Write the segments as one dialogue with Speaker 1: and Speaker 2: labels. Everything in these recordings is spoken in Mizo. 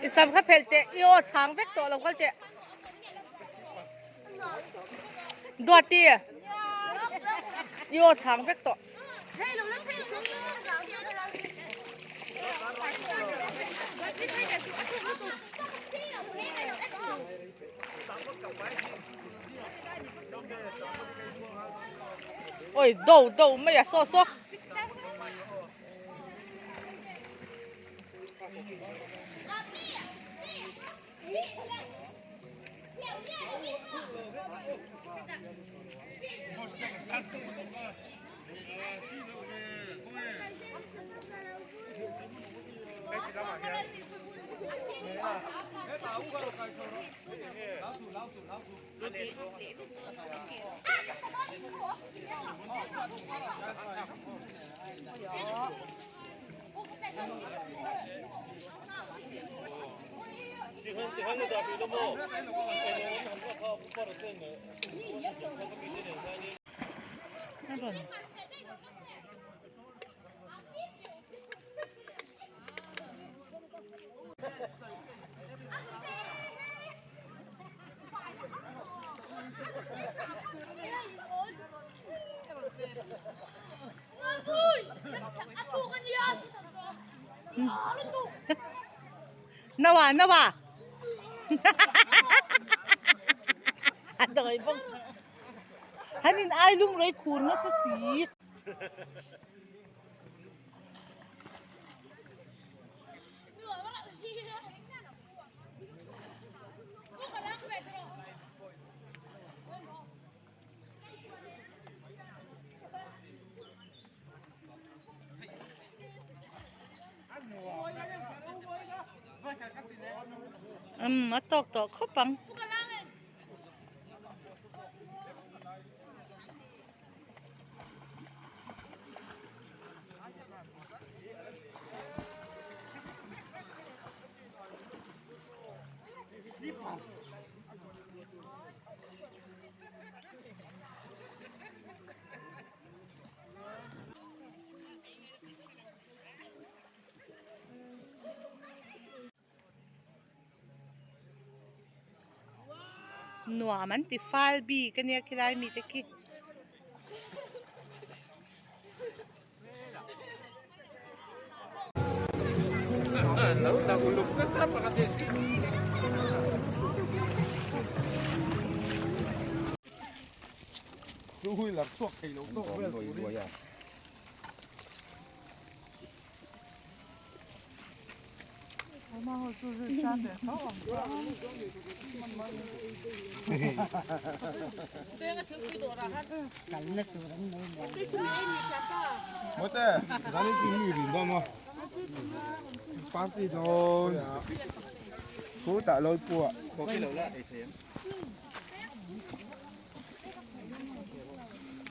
Speaker 1: I sam kha phelh teh i aw chhang vek tawh lo kal teh Duati i aw chhang vek tawh. Oi do do mai a saw saw. Nawa nawa a dawi bawk han in ai lung rei khur nasa si. Umm a tawk tawh khawp ang. Nuam an ti fal bik ania khilai mite khi.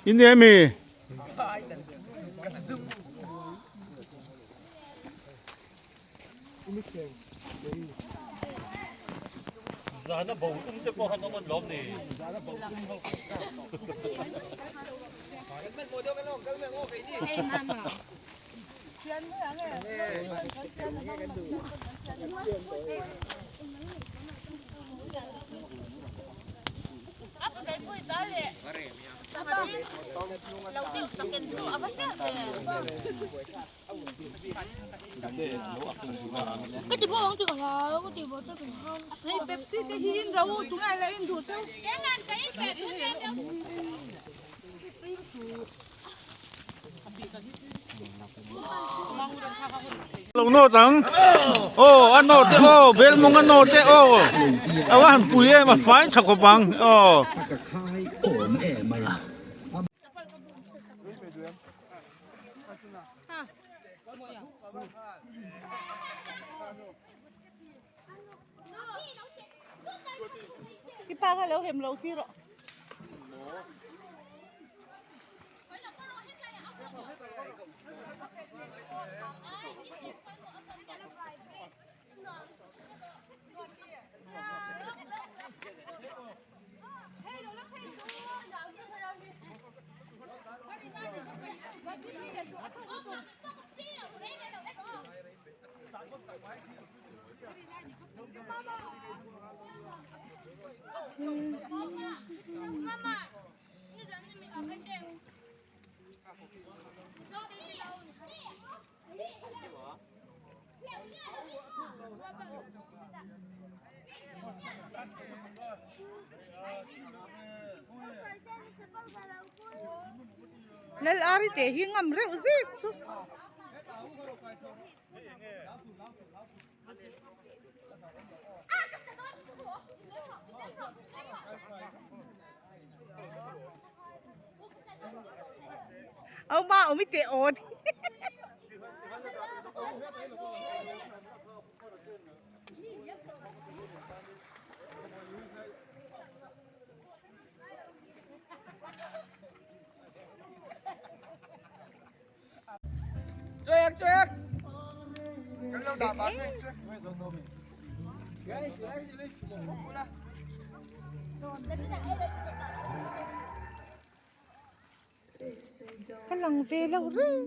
Speaker 2: In emi?
Speaker 3: Zana bo tum te pawh han awm an lawm ni.
Speaker 1: Hei Pepsi te hi in ro tunge la in duh cheu.
Speaker 2: Lo nawt ang aw a nawt te aw bel mawng a nawt te aw a va han pui em a fai tha khawp ang aw.
Speaker 1: I pa kha lo hem lo ti rawh. Lal ari te hi ngam reuh zek chu. Au ma awm i teh aw ti. Ka lang ve lo reng.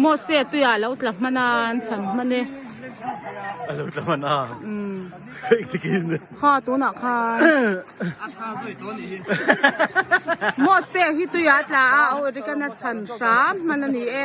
Speaker 1: Mose tuiah lo tla hman a an chhan hman e.
Speaker 2: A lo tla hman a.
Speaker 1: Umm.
Speaker 2: Engtikin.
Speaker 1: Kha tunah khan. Mose hi tuiah a tla a a awrikan a chhan hram hman a ni e.